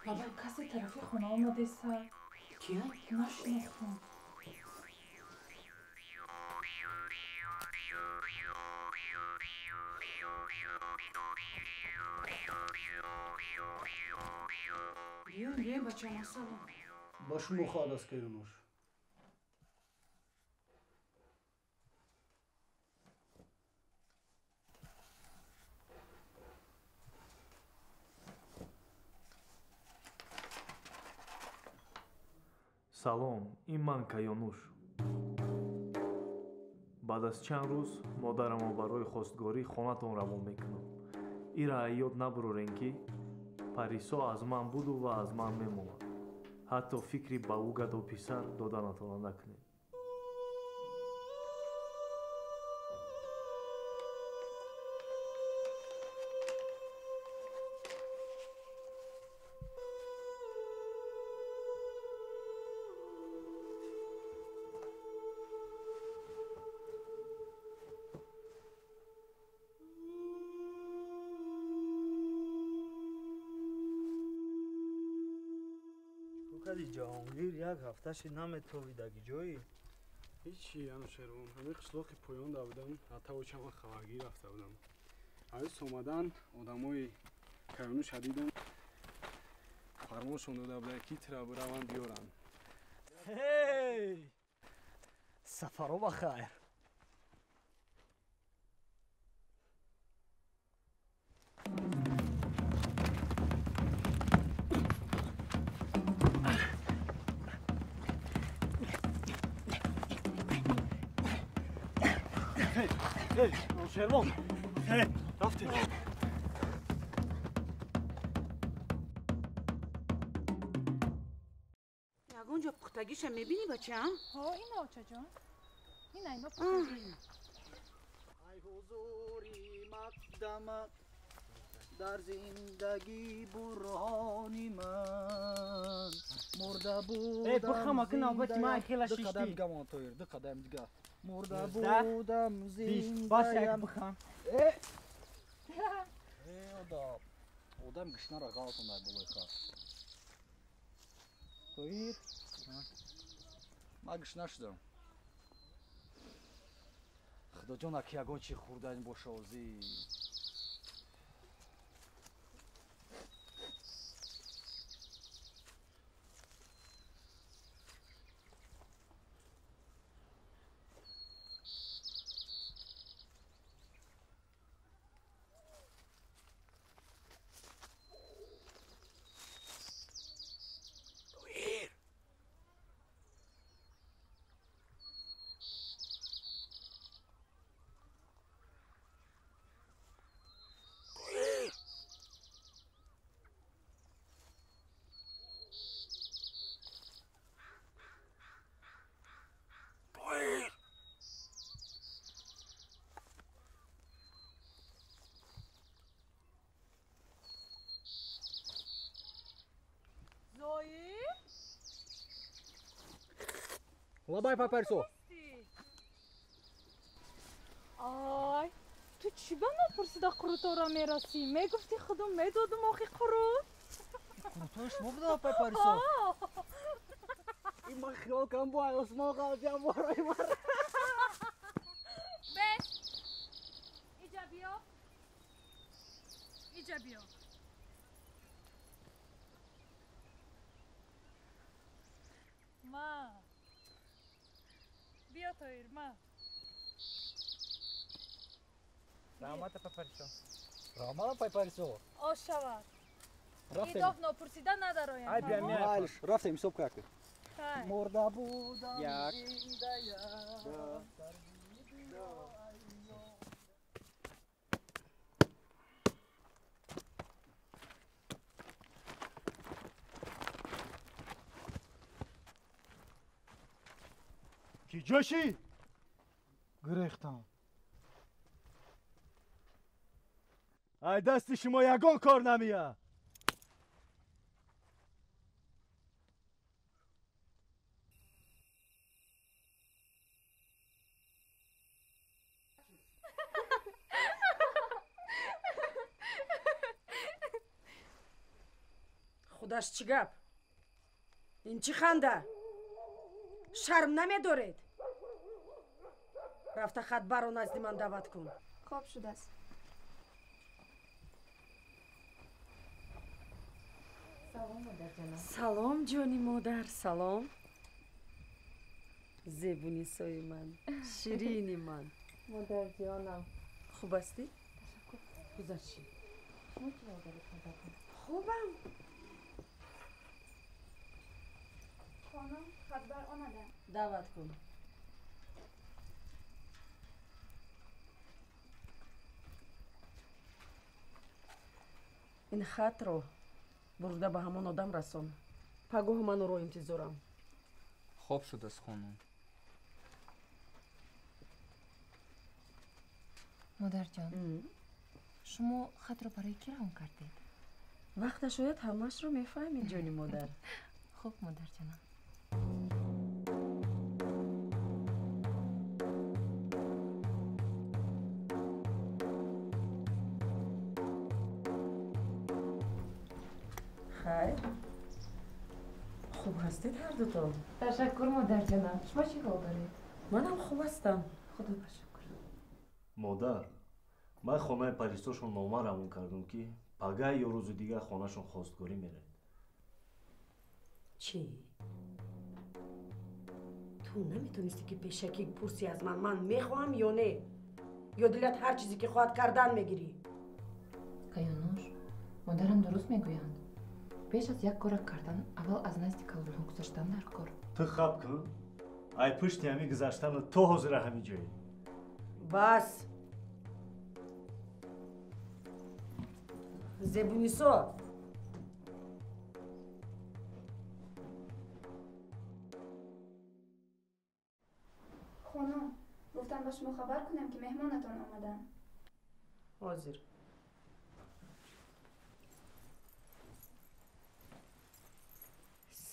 Баба, касе тарафи хона омадеса. Кия? Нашинохтам. Биё, биё, бачамо, салом. Ба шумо хоҳад аст, Каюнуш. Салом, ин ман Каёнуш. Баъд аз чанд рӯз модарамро барои хостгорӣ хонатон равон мекунам. Ира аз ёд набурорен, ки Парисо аз ман буду ва аз ман мемонад. Ҳатто фикри ба ӯ гадо писар доданатонро накунед. Ҷаҳонгир як ҳафташи наметовидаги ҷои? Ҳичи, Анушервон, ҳамин қишлоқи поёнда будам, ҳаттаву чанд хабаргир рафта будам. Ҳавис омадан одамои Каюнуша дидам, фармоншон дода буда, ки тира бираванд биёранд. Ҳей! Сафаро ба хайр. Шервон, рафтем. Ягон ҷо пухтагиша мебинӣ, бачаам? Ҳо, ина, очаҷон. Ина, ино пухтагӣ. Ай ҳузури мақдамат дар зиндагӣ бурҳони ман мурда будам. Э, бихама ки навбати ман хела Ду шишти. қадам дига мон, Тоир, ду қадам дига. Мурда 19, будам, 20, бас, як зиндаям. бихам. Э, э, одам. Одам гишнара ғалтондай болои хар. Тоир, ман гишна шудам. Худоҷон, аки ягон чи хӯрдан боша озӣ. Лабай Папарисо. Ай, ту чӣ ба напурсида қурутора мерасӣ? Мегуфтӣ худум медодум охи қурут. Қурутои шумо будам Папарисо? Ин ман хиёл кардам бо Осмон ғалатиям борои мара. Бес! Иҷа биё. Иҷа биё. Ма. Биё Тоир, ма. Раҳмат Папарисо. Раҳмат Папарисо. Ош шавад. Идоф нопурсида надароям. Ай биям майлиш, рафтем ҳисоб кардем. Мурда будам Як. зиндаям. Ки ҷошӣ? Гирехтам. Ай дасти шумо ягон кор намеяд. Худаш чӣ гап? Ин чӣ ханда? Шарм намедоред? Рафта хатбарро назди ман даъват кун. Хоб шудааст. Салом, модарҷонам. Салом, ҷони модар, салом. Зебунисои ман, ширини ман. Модарҷонам. Хуб ҳастӣ? Ташаккур. Гузарши. Шумо чӣ ҳол доред, модарҷон? Хубам. Хонум, хатбар омаданд. Даъват кун. Ин хатро бурда ба ҳамон одам расон. Пагоҳ ман ӯро интизорам. Хоб шудааст, хонум. Модарҷон, шумо хатро барои кӣ равон кардед? Вақташ ояд ҳамаашро мефаҳмед, ҷони модар. Хуб, модарҷонам. Хайр. Хуб ҳастед ҳардутон? Ташаккур, модарҷонам. Шумо чӣ ҳол доред? Манам хуб ҳастам. Худо ба шукр. Модар, ман хонаи Парисошон нома равон кардум, ки пагай ё рӯзи дигар хонашон хостгорӣ меред. Чӣ? Ту наметонистӣ, ки пешакӣ пурсӣ аз ман, ман мехоҳам ё не? Ё дилат ҳар чизе ки хоҳад кардан мегирӣ? Каюнуш, модарам дуруст мегӯянд. Пеш аз як кора кардан аввал аз назди калонҳо гузаштан дар кор. Ту хаб кун, ай пушти ҳами гузаштану то ҳозира ҳами ҷоӣ. Бас! Зебунисо! Хонум, гуфтам ба шумо хабар кунам, ки меҳмонатон омаданд. Ҳозир.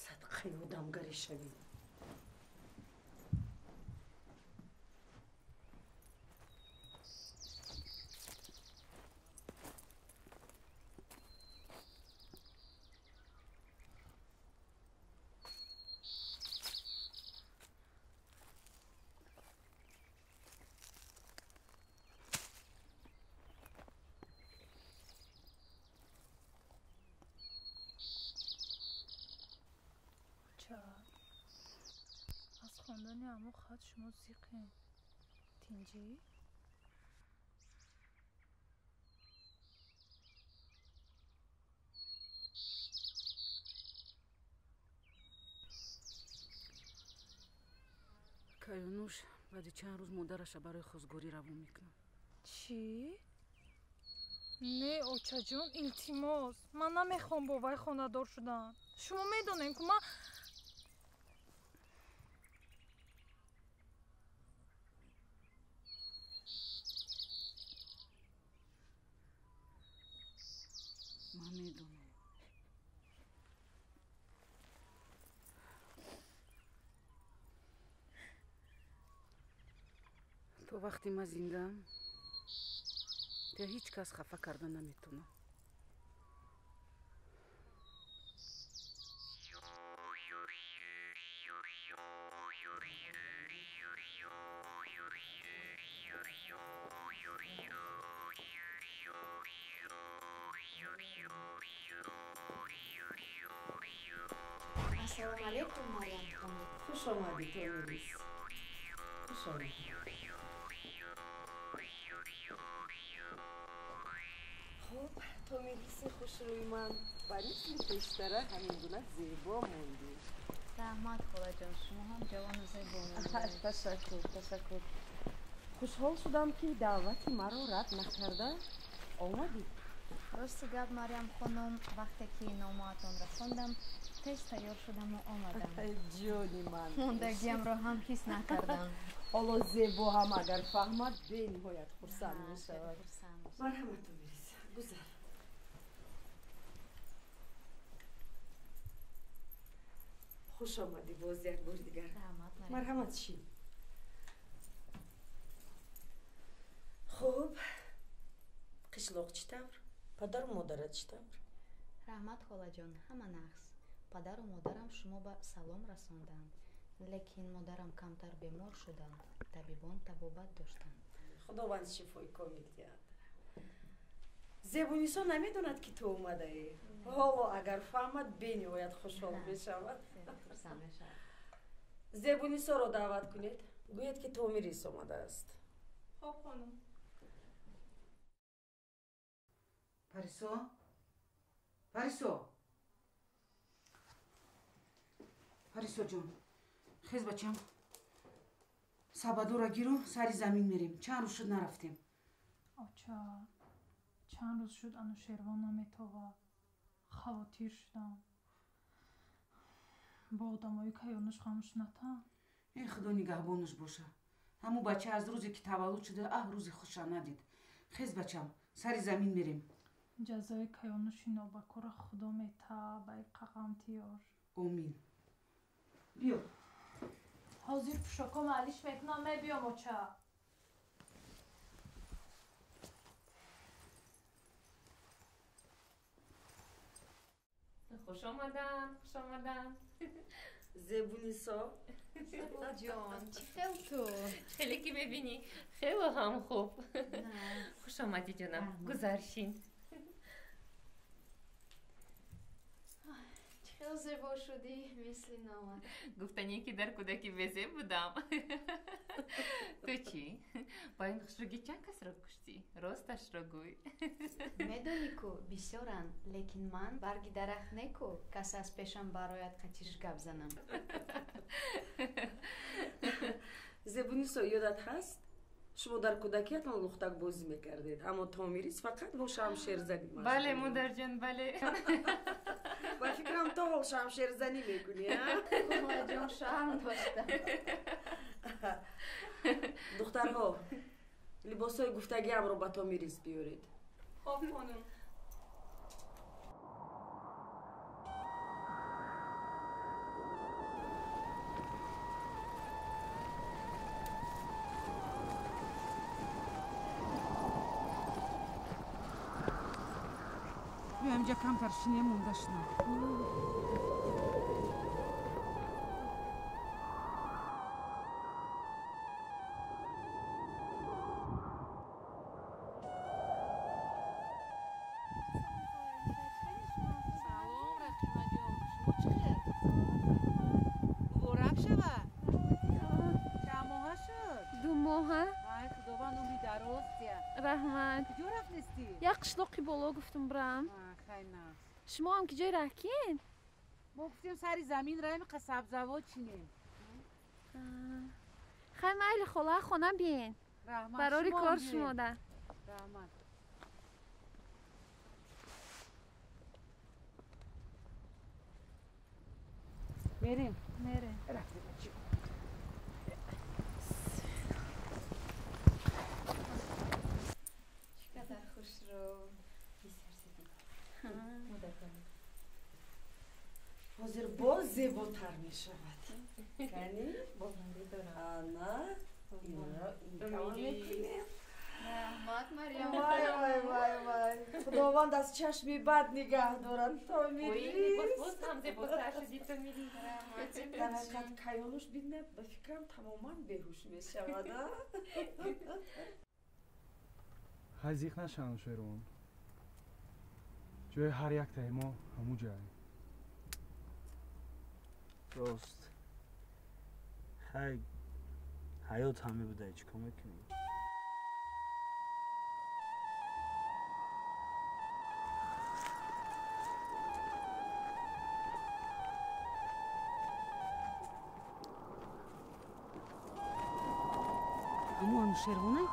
Садқаи одамгарӣ шавӣ. Аз хондани ҳамон хат шумо зиқем. Тинҷӣ? Каюнуш баъди чанд рӯз модараша барои хостгорӣ равон мекунад. Чӣ? Не, очаҷон, илтимос. Ман намехоҳам бо вай хонадор шудан. Шумо медонем, ку ман медонам. Вақте ман зиндаам, та ҳеҷ кас хафа карда наметавонад. Ассалому алайкум, Марьям хонум. Хуш омадӣ, Томирис. Хуш омадӣ. Хуб, Томириси хушрӯи ман ба мисли пештара ҳамин гуна зебо мондӣ. Раҳмат, холаҷон, шумо ҳам ҷавону зебо мондед. Ташаккур, ташаккур. Хушҳол шудам, ки даъвати маро рад накарда омадӣ. Рости гап, Марьям хонум, вақте ки номаатонро хондам, тез тайёр шудаму омадам. Ҷони ман. Мондагиамро ҳам ҳис накардам. Ҳоло зебо ҳам агар фаҳмад, бениҳоят хурсанд мешавад. Марҳамат, Томирис, гузар. Хуш омадӣ боз як бор дигар. Марҳамат, шин. Хуб, қишлоқ чӣ тавр? Падару модарат чӣ тавр? Раҳмат, холаҷон, ҳама нағз. Падару модарам шумо ба салом расонданд, лекин модарам камтар бемор шуданд. Табибон табобат доштанд. Худованд шифои комил диҳад. Зебунисо намедонад, ки ту омадаӣ. Ҳоло агар фаҳмад, бениҳоят хушҳол мешавад. Зебунисоро даъват кунед, гӯяд, ки Томирис омадааст. Хоб, хонум. Парисо? Парисо? Парисо ҷон, хез бачам. Сабадора гиру, сари замин мерем. Чанд рӯз шуд нарафтем. Оча, чанд рӯз шуд Анушервон наметова. Хавотир шудам. Бо одамои каёнуш хамуш натам. Э, худо нигаҳбонуш боша. Ҳамун бача аз рӯзе ки таваллуд шуда, аҳ рӯзи хуша надид. Хез бачам, сари замин мерем. Ҷазои каёнуши нобакора худо мета, ба иққағам тиёр. Омин. Биё. Ҳозир пӯшоком алиш мекунам, мебиём, оча. Хуш омадан, хуш омадан. Зебунисо. Зебоҷон, чӣ хел ту? Хеле ки мебинӣ, хело ҳам хуб. Хуш омадӣ, ҷонам, гузар шин. Чӣ хел зебо шудӣ, мисли номат. Гуфтанӣ, ки дар кӯдакӣ безеб будам. Ту чӣ? Ба ин хушрӯгӣ чанд касро куштӣ? Росташро гӯй. Медонӣ ку, бисёранд, лекин ман барги дарахт не ку, кас аз пешам барояд қатиш гап занам. Зебунисо, ёдат ҳаст? Шумо дар кӯдакиятон лухтак бозӣ мекардед, аммо Томирис фақат бо шамшерзанӣ машғул. Бале, модарҷон, бале. Ба фикрам, то ҳол шамшерзанӣ мекунӣ, а? Холаҷон, шарм доштам. Духтарҳо, либосҳои гуфтагиамро ба Томирис биёред. Хоб, хонум. Биё, инҷа камтар шинем, монда шунам. Салом, Рақимаҷон, шумо чӣ хел? Муборак шавад. Чанд моҳа шуд? 2 моҳа. Ай, худованд умри дароз диҳад. Раҳмат. Куҷо рафтестӣ? Як қишлоқи боло гуфтум бирам. Хай нағз. Шумо ҳам ки ҷой раҳкин? Мо гуфтем сари замин раем, қа сабзавот чинем. Хай майли, хола, хона биен. Раҳмат. Барори шумо кор ҳам биед. шумода. Раҳмат. Мерем? Мерем. Рафтем, бача. Чӣ қадар хушрӯ. Ҳозир боз зеботар мешавад. Кани? Ана, Мекунем. Раҳмат, Марьям. Вай, вай, вай, вай. Худованд аз чашми бад нигаҳ дорад. Томирис. Боз ҳам зеботар шудӣ, Томирис. Дар ҳақиқат Каёнуш бинад, ба фикрам тамоман беҳуш мешавад. Ҳай зиқ наша, Анушервон. Ҷои ҳар яктаи мо ҳамун ҷай. Рост. Хай ҳаёт ҳаме будай, чӣ кор мекунем? Ҳамун Анушервонай?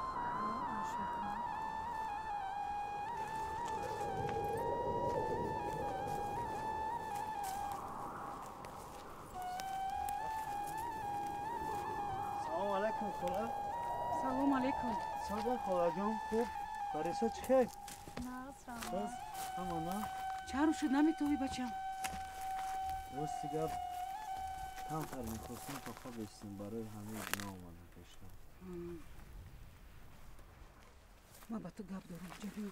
Салом алайкум, хола. Салом алайкум. Сада холаҷон, хуб? Парисо чӣ хел? Нағз, раҳмат. Ҳама на? Чаро шуд наметавӣ, бачам? Рости гап, камтар мехостем то хоб истем, барои ҳамин наомадам пешам. Ман ба ту гап дорам, ҷабиё.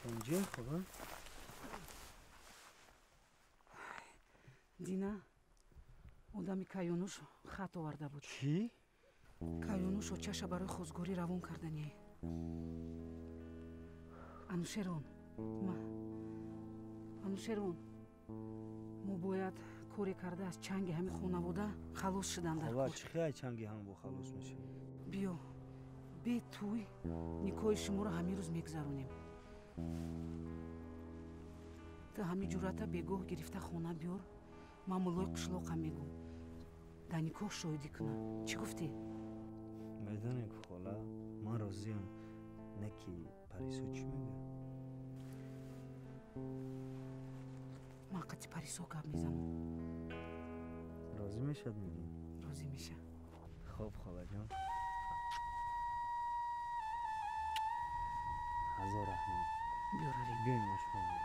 Инҷа, хола? Дина, одами Каёнуш хат оварда буд. Чӣ? Каёнуш очаша барои хозгорӣ равон кардание. Анушервон, Анушервон, мо бояд коре карда аз чанги ҳамин хонавода халос шудан дар Хола, кор. чӣ хел чанги ҳам бо халос мешавем? Биё, бе тӯй никоҳи шуморо ҳамин рӯз мегузаронем. Ту ҳамин ҷуръата бегоҳ гирифта хона биёр, ман муллои қишлоқам мегӯм. Дар никоҳ шоҳидӣ кунам. Чӣ гуфтӣ? Медонем, хола, ман розиам, не ки Парисо чӣ мегӯяд? Ман қати Парисо гап мезанам. Розӣ мешад, мегӣ? Розӣ мешад. Хоб, холаҷон. Ҳазор раҳмат. Биё равем. Биёем, ошхона.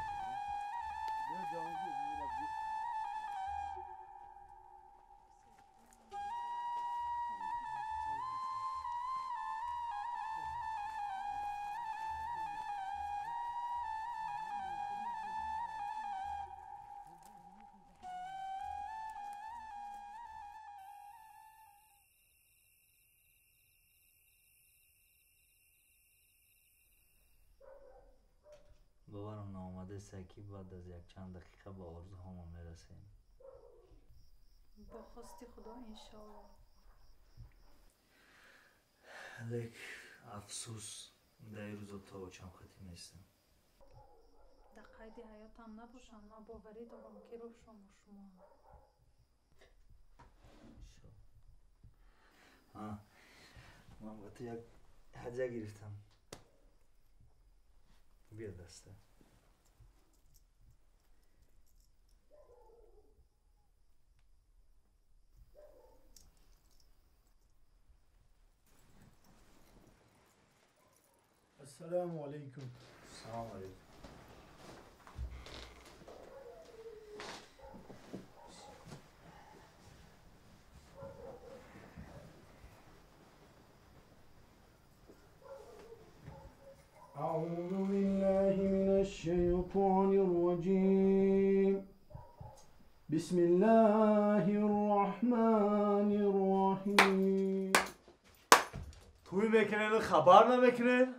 Боварам наомадеста, ки баъд аз якчанд дақиқа ба орзуҳомон мерасем. Бо хости Худо, иншоалло. Лек афсӯс, дар ин рӯзо то очам хатӣ нестам. Дар қайди ҳаётам набошанд, ман боварӣ дорам, ки рӯҳшон бо шумоанд. Ман ба ту як ҳадя гирифтам. Биё даста. Ассалому алайкум. Салому алайкум. أعوذ بالله من الشيطان الرجيم. بسم الله الرحمن الرحيم. توی میکنن خبر نمیکنن؟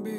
Be